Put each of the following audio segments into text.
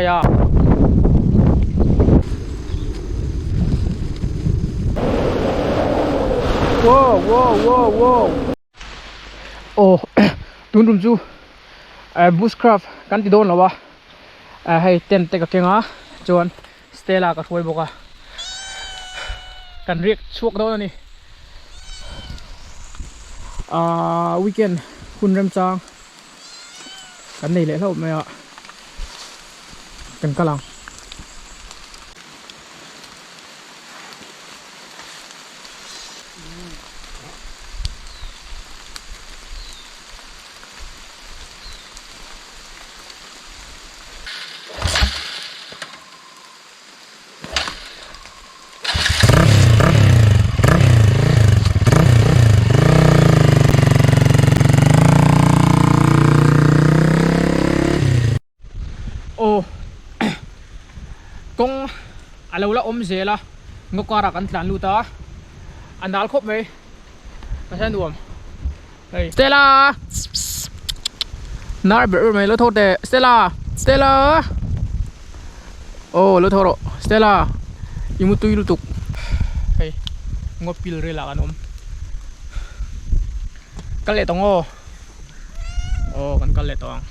Khai a. Wow wow wow wow. Aw tun tum chu bushcraft kan ti dawn lo a hei tent te ka keng a chuan Stella ka hruai bawk a kan riak chhuak dawn a ni ahh weekend hun remchang kan nei leh hlauh mai a kan kal ang. Aw kawng a lo la awm zel a ngaw karah kan tlan lut a a nal khawp mai a nuam hei Stella nar ber ber mai lo tho teh Stella Stella aw lo tho rawh Stella i mu tui lutuk hei ngaw pil relah kan awm kal leh tawng aw. Aw kan kal leh tawh ang.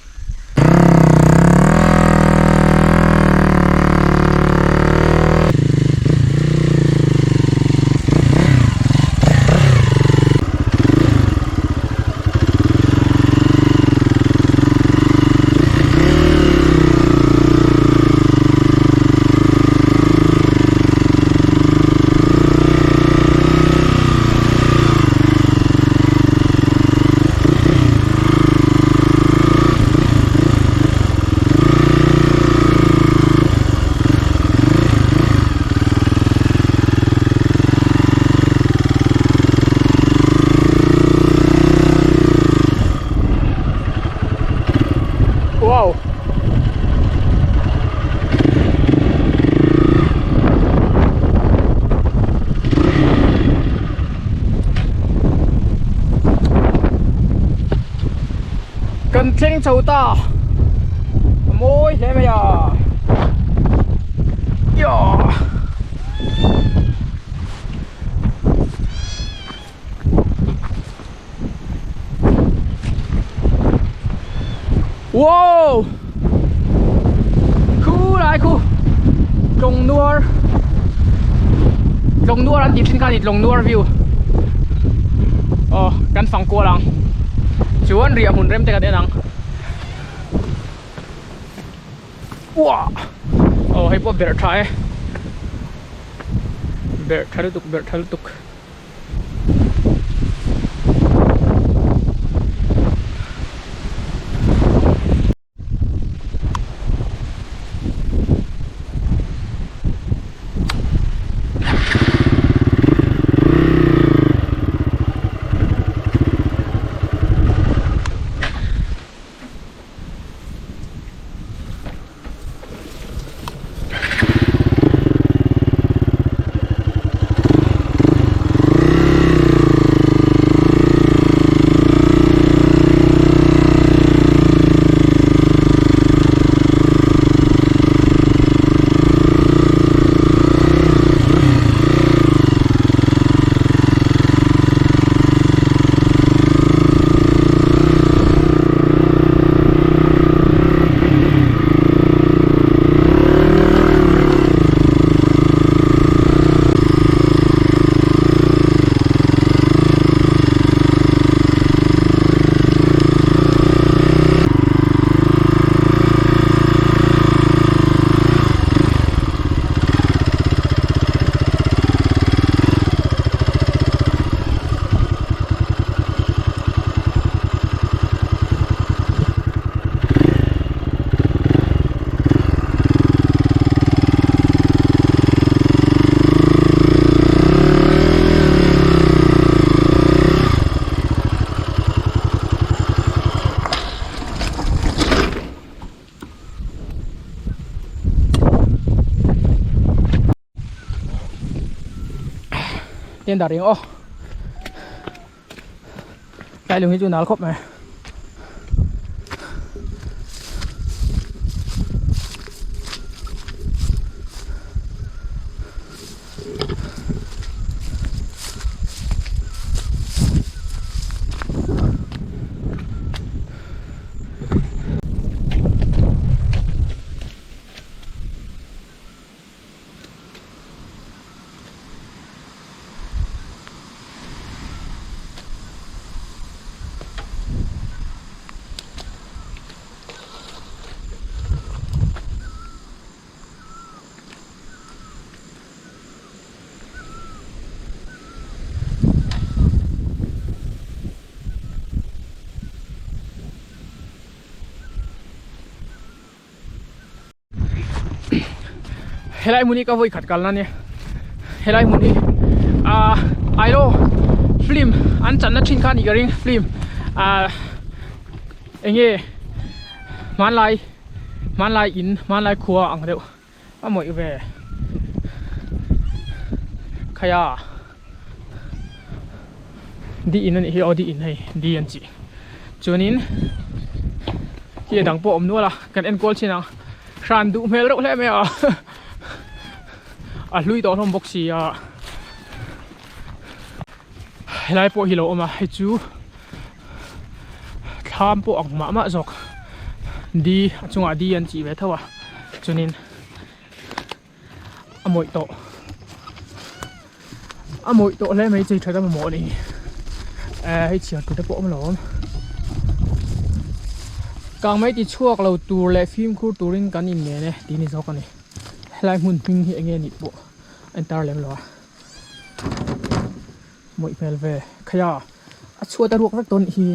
Wow. Kan thleng chho ta a mawi hle mai a Yah Wow Khu lai khu Tlawng nuar Tlawng nuar an tih thin kha a ni Tlawng nuar view Aw kan fang kual ang Chuan riah hmun rem te kan en ang Uah Aw hei pawh berh tha e Berh tha lutuk berh tha lutuk. Tên dar ring aw Tlai lung hi chu nal khawp mai. Helai hmun hi ka vawi khat kalna ania helai hmun hi ah ailo film an channa thin kha a nih ka ring film ah eng nge hmanlai hmanlai in hmanlai khua ang deuh a mawih ve khaia di in a nih hi aw di in hei di an chih chuanin khi a dang pawh a awm nual a kan enkual chin ang. Hran duh hmel reuh hle mai a a hlui tawh hlawm bawk si a helai pawh hi lo awm a hei chu thlam pawh ang mah mah zawk di a chungah di an chih ve tho a chuanin a mawih tawh a mawih tawh hle mai chei that a mamawh a ni eh hei chhiar tur te pawh a awm lo awm kang mai ti chhuak lo tur leh fimkhur turin kan in nen e tih ni zawk a ni helai hmun hming hi enge nih pawh a intar lem lo a mawih hmel ve khaia a chhuat a ruak vek dawn nih hi.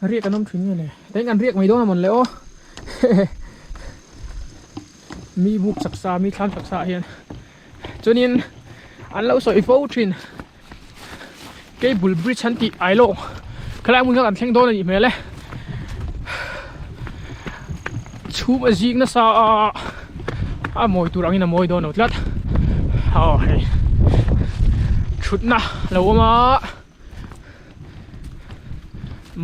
Riak an awm thin nge le eng kan riak mai dawn a mawn le aw mi buk chak sa mi thlam chak sa ah hian chuanin an lo sawi fo thin cable bridge an tih ai lawk khalai hmun kha kan thleng dawn a nih hmel e chhum a zing nasa a a mawi tur angin a mawi dawn lo tlat aw hei thutna a lo awm a.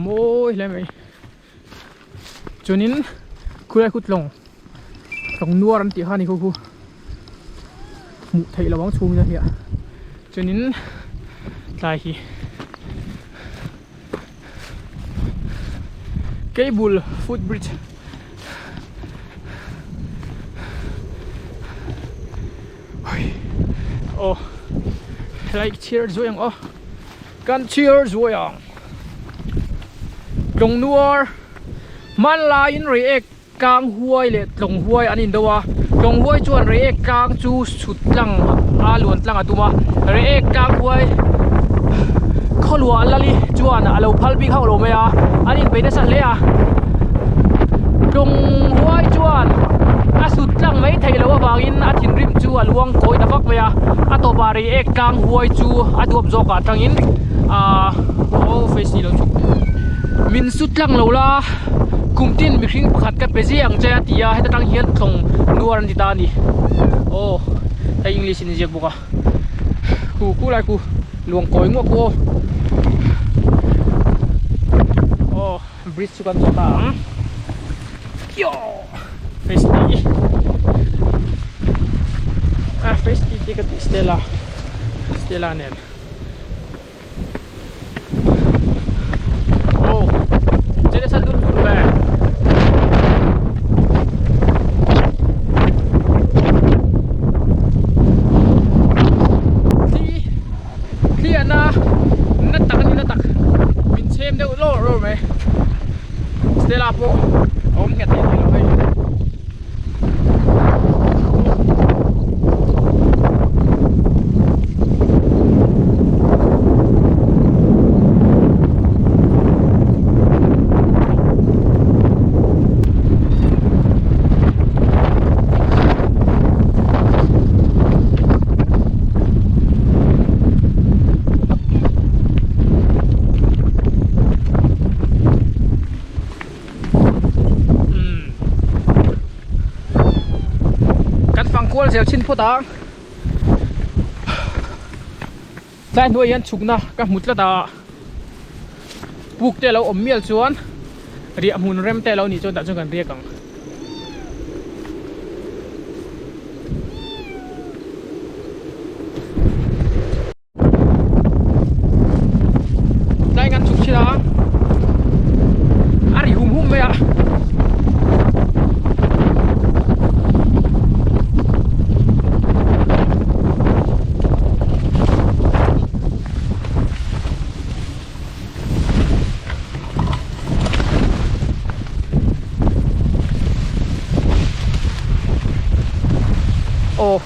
Mawi hle mai chuanin khulai khu tlawng tlawng nuar an tih kha a ni khu khu hmuh theih loh ang chhungin a hliah chuanin tlai hi cable foot bridge aw helai chhiar zuai ang aw kan chhiar zuai ang tlawng nuar hmanlaiin reiek tlang huai leh tlawng huai an indo a tlawng huai chuan reiek tlang chu chhut tlang a luan tlang a tum a reiek tlang huai khawluah lali chuan a lo phal bik hauh lo mai a an inpeih nasa hle a tlawng huai chuan a sut tlang mai theih loh avangin a thinrim chu a luang kawi ta vak mai a a tawpah reiek tlang huai chu a duap zawk ah tangin ahh aw face ni lo chuk min sut tlang lo la kum tin mihring pakhat ka pe zia ang che a ti a heta tang hian tlawng nuar an ti ta a ni aw hei english in inziak bawk a khu khu lai khu luang kawi nguah khu aw aw bridge chu kan zawh ta ang face tih ah face tih te ka tih stella stella nen oh che nasa dun dun ve thli thli a na na tak a ni na tak min chhem deuh lawr lawr mai Stella pawh a awm nghet thei lo hei. Kan fang kual zel chin phawt a tlai hnuai hian chhukna ka hmu tlat a puk te a lo awm mial chuan riah hmun rem te a lo nih chuan tah chuan kan riak ang. Tlai kan chhuk thin a a ri hum hum mai a aw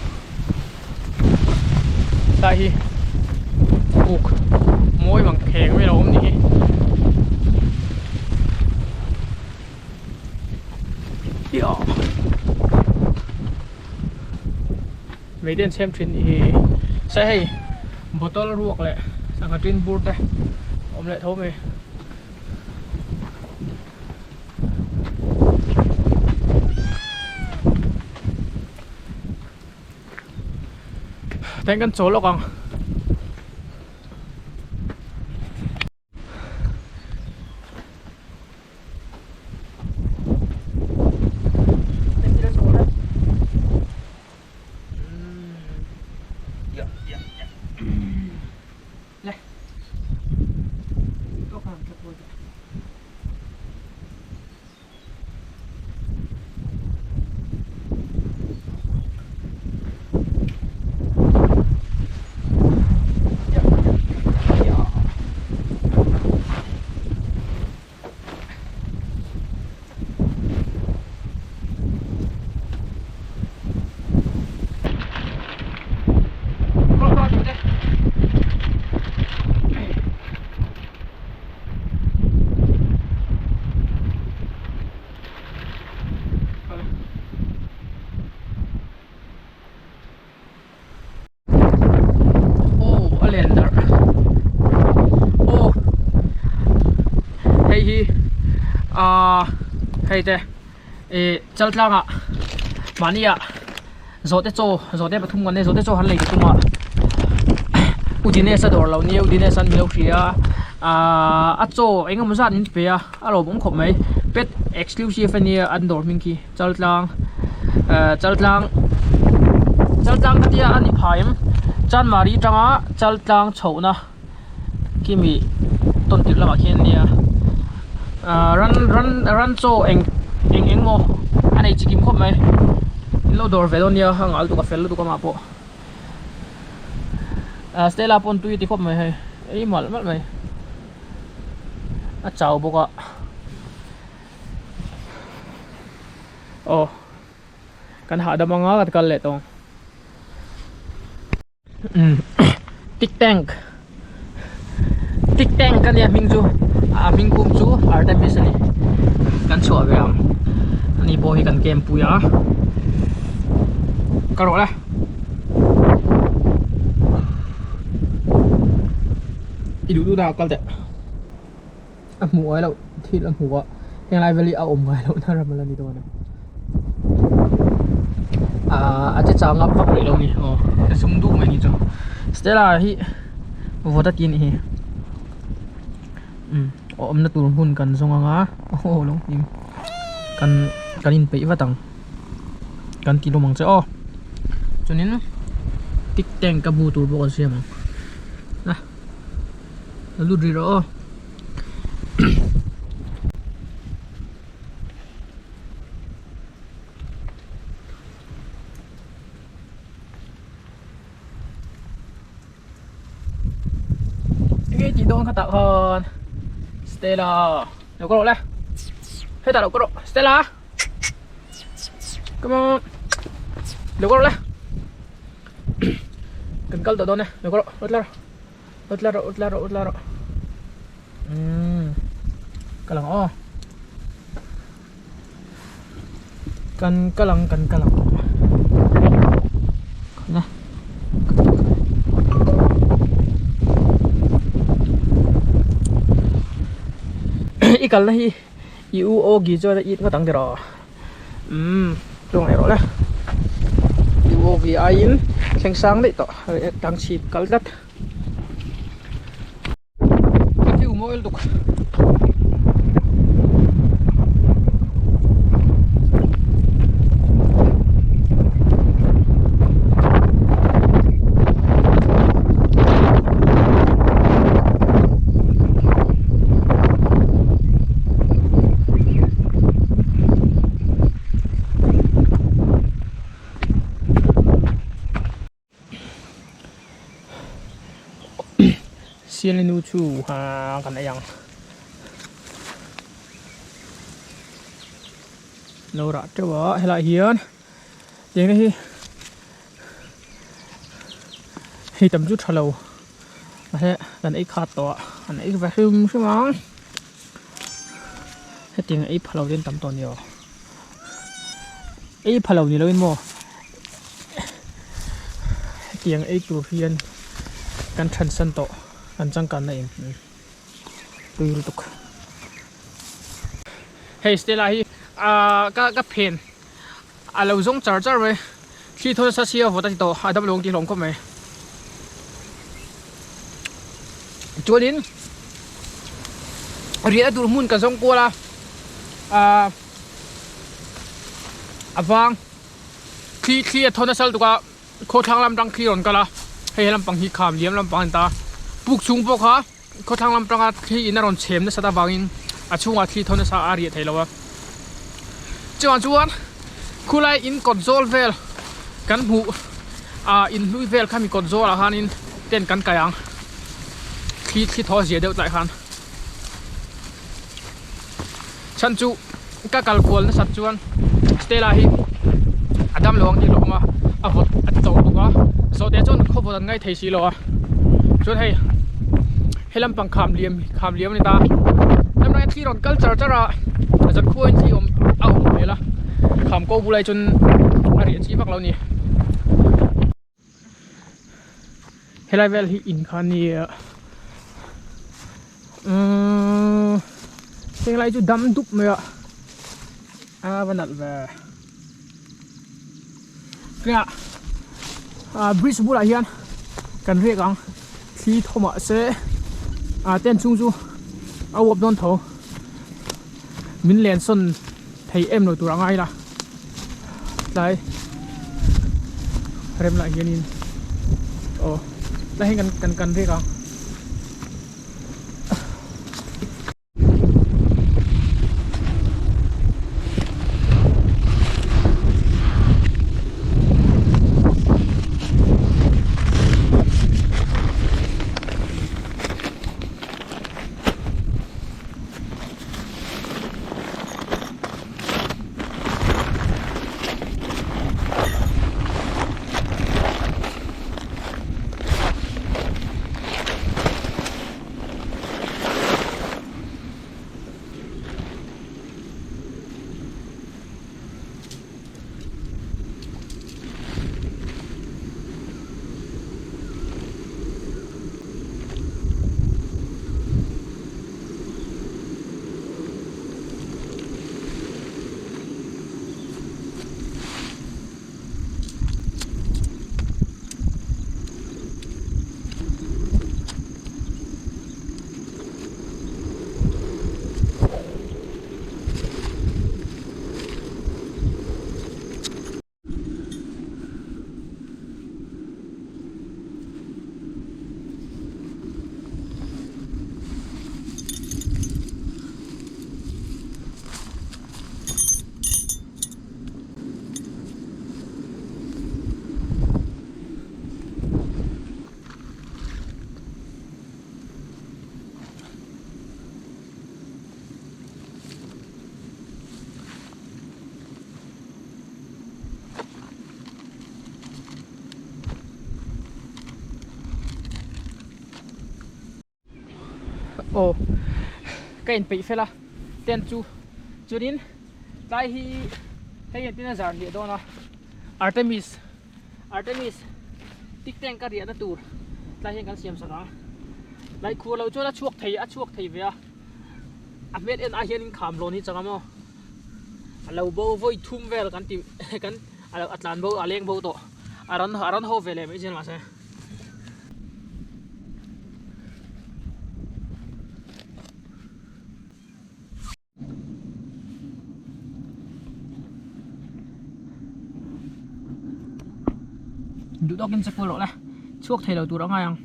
Tlai hi buk mawi mang kheng mai a lo awm ni hi. Hiah Mei te an chhem thin nih hi se hei bottle ruak leh sangha tin bur te awm leh tho mai. Teng kan chawl lawk ang. Aw a len darh aw hei hi ahh hei te ih chaltlang ah mahni ah zawhte chaw zawhte pathum kan nei zawhte chaw han lei tum a u Dinesh a dawr lo nia u Dinesh an milo hria a ahh a chaw eng emaw zat min pe a a lawmawm khawp mai pet exclusive ania an dawr hming khi. Chaltlang eh Chaltlang Chaltlang ka tia a ni phah em Chanmari atanga Chaltlang chhohna khi mi tawn tirh lamah khian ania ah ran ran ran chaw eng eng eng maw a nei chikim khawp mai in lo dawr ve dawn nia a nghah lutuk a fel lutuk amah pawh ah Stella pawn tui a ti khawp mai hei ei malh malh mai a chau bawk a. Aw kan hahdam anga kan kal leh tawng umm tik tank tik tank a nia hming chu a hming kum chu Artemis a ni kan chhuah ve ang ani pawh hi kan camp pui a ka rawh le. I duh duh dah kal teh. A hmuh ngai loh thil a hmu a henglai vel hi a awm ngai loh na ram ala ni dawn a ahh a che chang a vak rih lo ni aw a sum duh mai ni chu Stella hi vawt a ti a nih hi umm a awmna tur hmun kan zawng ang a aw lo hnim kan kan inpeih vat ang kan ti lawm ang che aw chuanin tik tank a bu tur bawk an siam ang a. A lut rih rawh aw. Enge tih dawn kha tah khan Stella lo ka rawh le hetah lo ka rawh Stella come on lo ka rawh le kan kal tawh dawn e lo ka rawh lo tlar. Ut la rawh ut la rawh ut la rawh umm kal ang aw kan kal ang kan kal ang na i kalna hi i u aw gi chuan a it ngawt ang tiraw umm chuang leh rawh le i u aw gi aiin thleng sang daih tawh tlang chhip kal tlat. Ka view mawi lutuk. Siali nu chu ah kan ei ang lo rah teuh a helaiah hian tiang te hi hei tam chu tha lo mahse kan ei khat tawh a an ei ve hrim hrim ang hetiang ei pha lo te an tam tawh a ni aw. Ei pha lo ni loin maw hetiang ei tur hian kan thansan tawh kan changkanna engkim tui lutuk. Hei Stella hi ah ka ka phen a lo zawng char char mai thli thaw nasa sia vawt a ti tawh a dam lo ang tih hlawm khawp mai chuanin riahna tur hmun ka zawng kual a ah. A vang thli thli a thaw nasa lutuk a khawthlang lam tang thli a rawn kal a hei he lampang hi kham liam lampang a ni ta puk chhung pawh kha khawthlang lam tanga thli in a rawn chhem nasat avangin a chhungah thli thaw nasa a riah thei lo a chuvang chuan khulai in kawt zawl vel kan hmuh ah in hlui vel kha mi kawt zawl ah khanin tent kan kai ang thli thli thaw zia deuh tlai khan. Chhan chu ka kal kual nasat chuan Stella hi a dam lo ang tih hlauhawm a, a vawt a ti chauh bawk a, zawhte chuan khaw vawt an ngai thei si lo a, chuan hei he lampang kham liam kham liam a ni ta, lam rang hian thli rawn kal char char a, zan khuain thli awm a awm hmel a, kham ko bulai chuan a riah chi vak lo a ni. Helai vel hi in kha nia umm heng lai chu dam dup mai a a va nalh ve hengah ah bridge bulah hian kan riak ang thli thaw mah se ah tent chhung chu a uap dawn tho min len sawn thei em lo tur a ngai la tlai rem lah hianin aw tlai hian kan kan kan riak ang. Aw ka inpeih fel a tent chu chuanin tlai hi hei entin a zar hliah dawn a Artemis Artemis tik tank a riahna tur tlai hian kan siam sak ang laih khuar loh chuan a chhuak thei a chhuak thei ve a a hmel en ai hianin kham lawn hi chang a maw. A lo bo vawi thum vel kan ti kan a tlan bo a leng bo tawh a rawn a rawn haw ve leh mai zel mahse. Duh tawkin che kual rawh le chhuak thei lo tur a ngai ang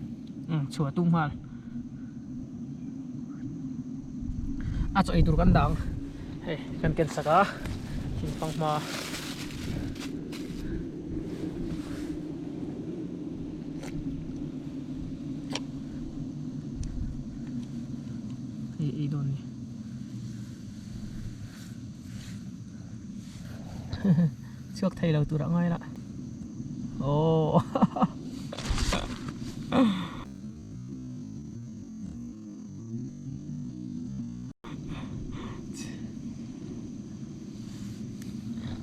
chhuah tum nghal. A chaw ei tur kan dang hei kan ken sak a thing fanghma hei ei dawn ni chhuak thei lo tur a ngai la aww.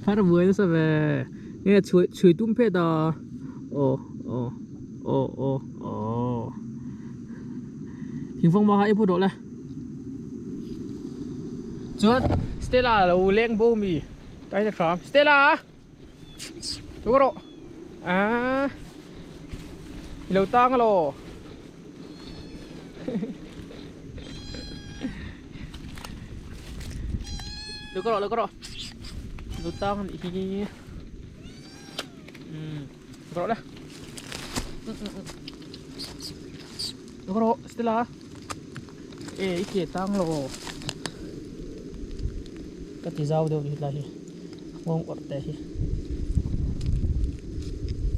Phar buai nasa ve. Nge chhui chhui tum phet a. Aw aw aw aw aw. Thingfang ma kha i phut rawh le. Chuan Stella lo leng bo mi. Kai na hram. Stella! Chu rawh. Ah. I lo tang alo. Lo ka rawh, lo ka rawh. Lo tang anih hi. Umm. Lo ka rawh le. Lo ka rawh, Stella. E, i ke tang lo. Ka ti zau deuh ni tlai hi. Nghawng awrh te hi.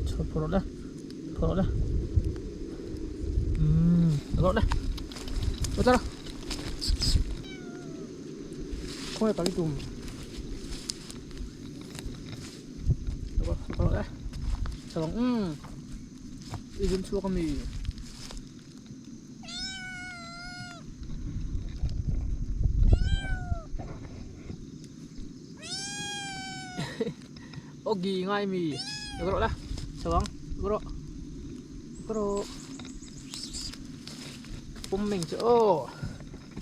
Chho phawrh rawh le. Phawrh rawh le. Umm, rawh le. Rawh tara. Khawi tak i tum. Rawh rawh le. Chho ang. Umm. I zun chhuak ami. Ogi ngai mi rawh la chawang rawh rawh pum meng chu aw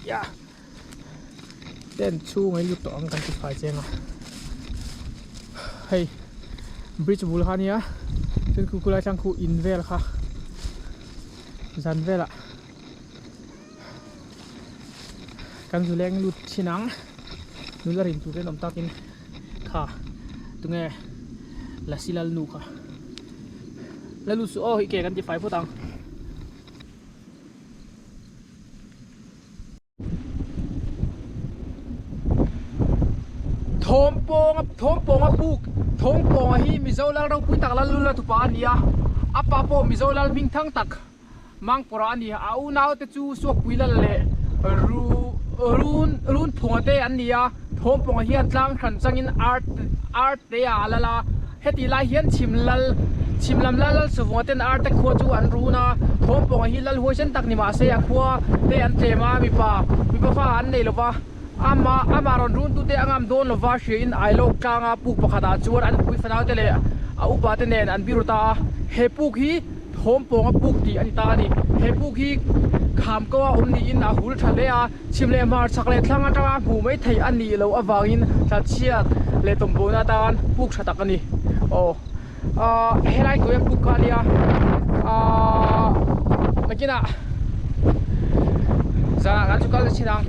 ya tent chhung a lut tawh ang kan ti fai cheng a hei bridge bul kha ania chuan khu khulai tlang khu in vel kha zan velah kan zu leng lut thin ang nula rin tur te an awm takin kha tunge lasi lal nu kha la lut suh aw hei ke kan ti fai phawt ang. Thawmpawnga Thawmpawnga puk Thawmpawnga hi Mizo lal ropui tak lal lula tupa a ni a, a pa pawh Mizo lal hming thang tak Mangpawrah a ni. A unaute chu Suakpui lal leh Ru Run Runphunga te an ni a, Thawmpawnga hian tlang hran changin Art Art te ah a lal a, Heti lai hian chhim lal, chhim lam lal Suvunga ten arte khua chu an run a, Thawmpawnga hi lal huaisen tak ni mah se a khua te an tlem a, mipa, mipa fa an nei lova, ama, ama rawn run tute a ngam dawn lova hria in Ailawk tlanga puk pakhat ah chuan an pui fanau te leh a upa te nen an biru ta a, he puk hi Thawmpawnga puk tih a ni ta a ni. He puk hi kham ko a awm niin a hul tha hle a. Chhim leh hmar chhak leh thlang atanga hmuh mai theih a nih loh avangin tlanchhiat leh tawmbauna atan puk tha tak a ni. Aw ahh helai hnuaia puk kha a nia ahh nakinah zanah kan chu kal ta chin ang.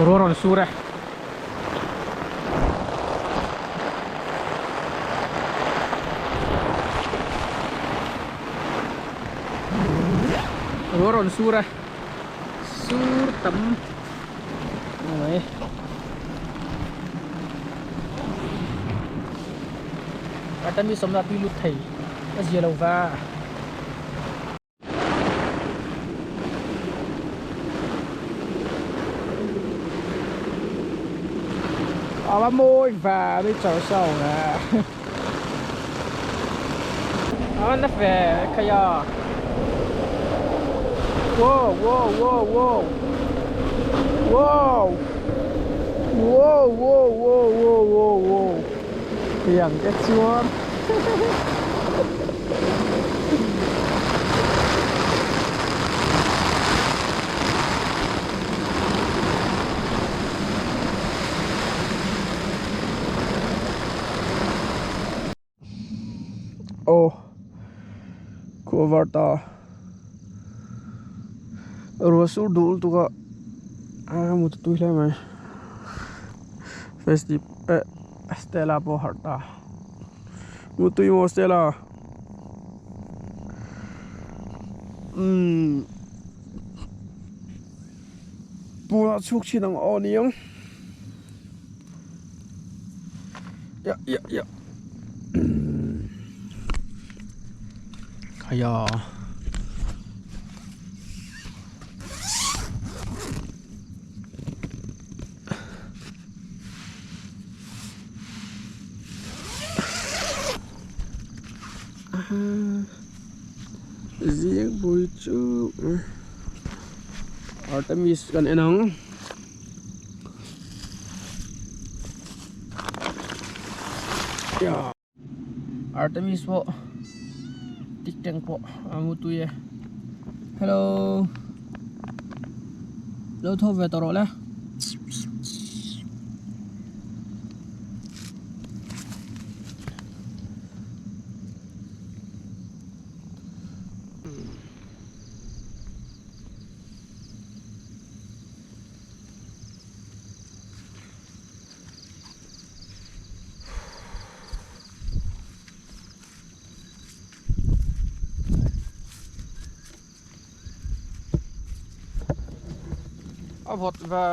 Ruah rawn sur e. Ruah rawn sur e. Sur tam mai. A mi sawmna tui lut thei a zia lo va. A va mawi ve mi chau sau ve. A va na ve khai a. Wow wow wow wow. Wow. Wow wow wow wow wow wow. Tiang te chuan. Aw khuavar ta. Ruah sur duh lutuk a a mut tui hle mai festive eh Stella pawh a harh ta mut tui maw Stella umm pawnah chhuk chhin ang aw niang ya ya ya Khaya. Zing pui chu Artemis kan en ang. Artemis pawh tik teng pawh a mu tui e hello lo tho ve tawh rawh le. A vawt ve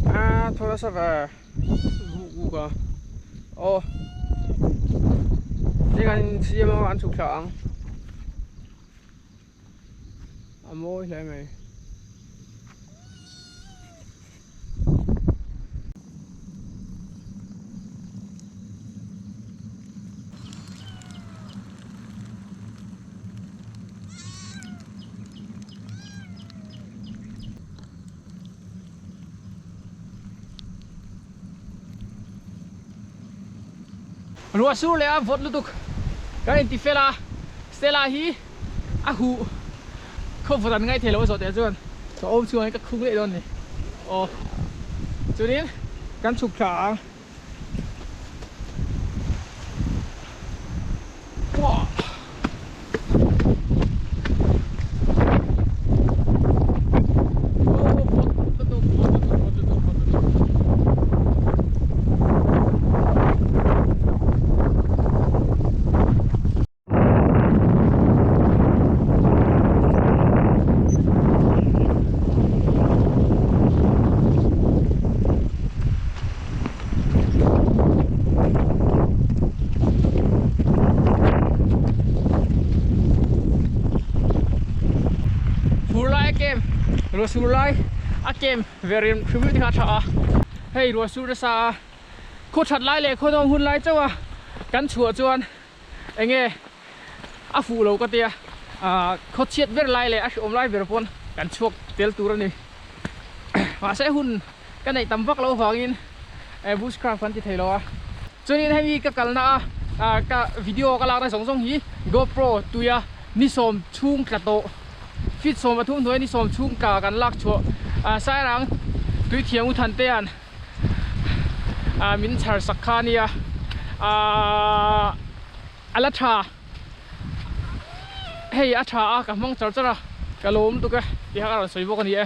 A thaw nasa ve vuk vuk a aw heng an siam a an chhuk thla ang a mawi hle mai. Ruah sur leh a vawt lutuk kan inti fel a, Stella hi a huh khaw vawt an ngaithei lo a zawh teh chuan ka awm chhungah hian ka khung leh dawn a ni aw chuanin kan chhuk thla ang. Fur lai a kem ruah sur lai a kem ve rim hrim te kha a tha a hei ruah sur nasa a khaw that lai leh khaw nawm hun lai chauh a kan chhuah chuan enge a fuh lo ka tia ah khaw chhiat ber lai leh a hriawm lai ber pawn kan chhuak tel tur a ni mahse hun ka neih tam vak loh avangin eh bushcraft kan ti thei lo a chuanin hemi ka kalna a ah ka video ka lakna zawng zawng hi gopro tuia ni sawm chhung tla tawh feet 13 hnuaia ni sawm chhung tla kan lak chhuah ah sairang tuithiam u thantea'n ah min chhar sak kha a nia ahh a la tha hei a tha a ka hmang char char a ka lawm lutuk e tih kha ka rawn sawi bawk a ni e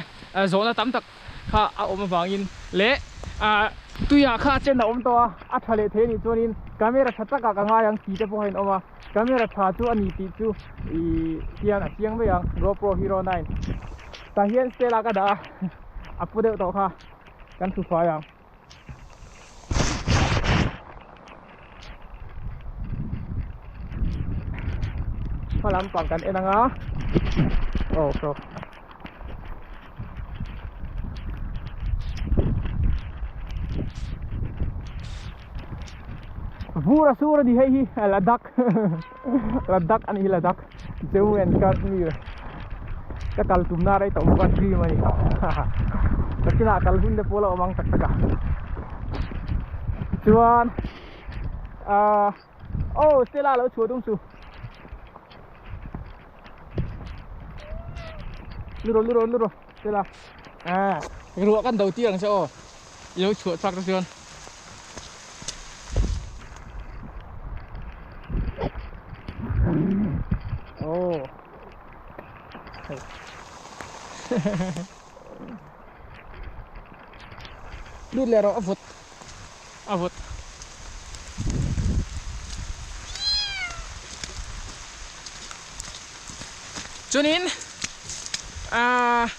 zawhna tam tak kha a awm avangin leh ah tuiah kha a chen a awm tawh a a tha leh thei a nih chuanin camera tha takah ka ngai ang tih te pawh a inawm a camera tha chu a ni tih chu ihh hian a chiang mai ang gopro hero 9 tah hian stella ka dah a a pu deuh tawh kha. Kan thu fai ang. Hma lampang kan en anga. Oh, so. Vur a sur a ni hei hi Ladakh Ladakh a ni hi Ladakh Jammu and Kashmir ka kal tumna rei tawh bawk a dream a ni nakinah kal hun te pawh la awm ang tak tak a chuan ahh aw Stella lo chhuah tum chu. Lu rawh lu rawh lu rawh Stella ah ruah kan do tir ang che aw i lo chhuah chak te chuan. Oh. Lut leh rawh a vawt a vawt. Chuanin ahh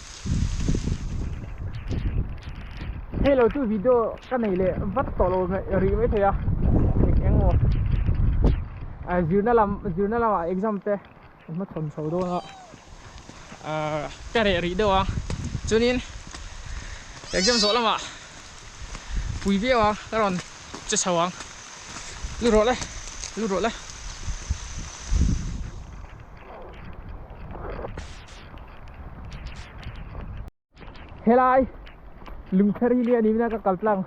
hei lo chu video ka nei leh vat tawh lo rih maithei a eng eng maw ah zirna lam zirna lamah exam te an hmachhawn chho dawn a ahh ka reh rih deuh a chuanin exam zawh lamah pui viau a ka rawn che chho ang lu rawh le lu rawh le. Helai lungkher hi nia ni ka kal tlang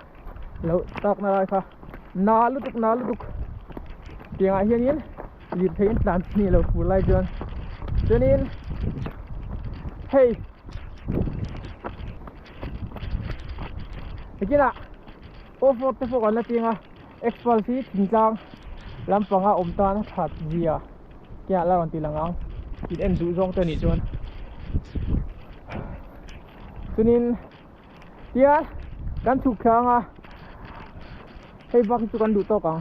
lo tak na lai kha na lutuk na lutuk tiangah hianin lirthei in tlan ni lo fur lai chuan chuanin hei hekinah off road te pawh kan la ching a Xpulse hi thingtlang lampanga awm tan a that zia Kia la rawn ti lang ang in en duh zawng te anih chuan chuanin tia kan chhuk thla anga hei bak hi chu kan duh tawk ang.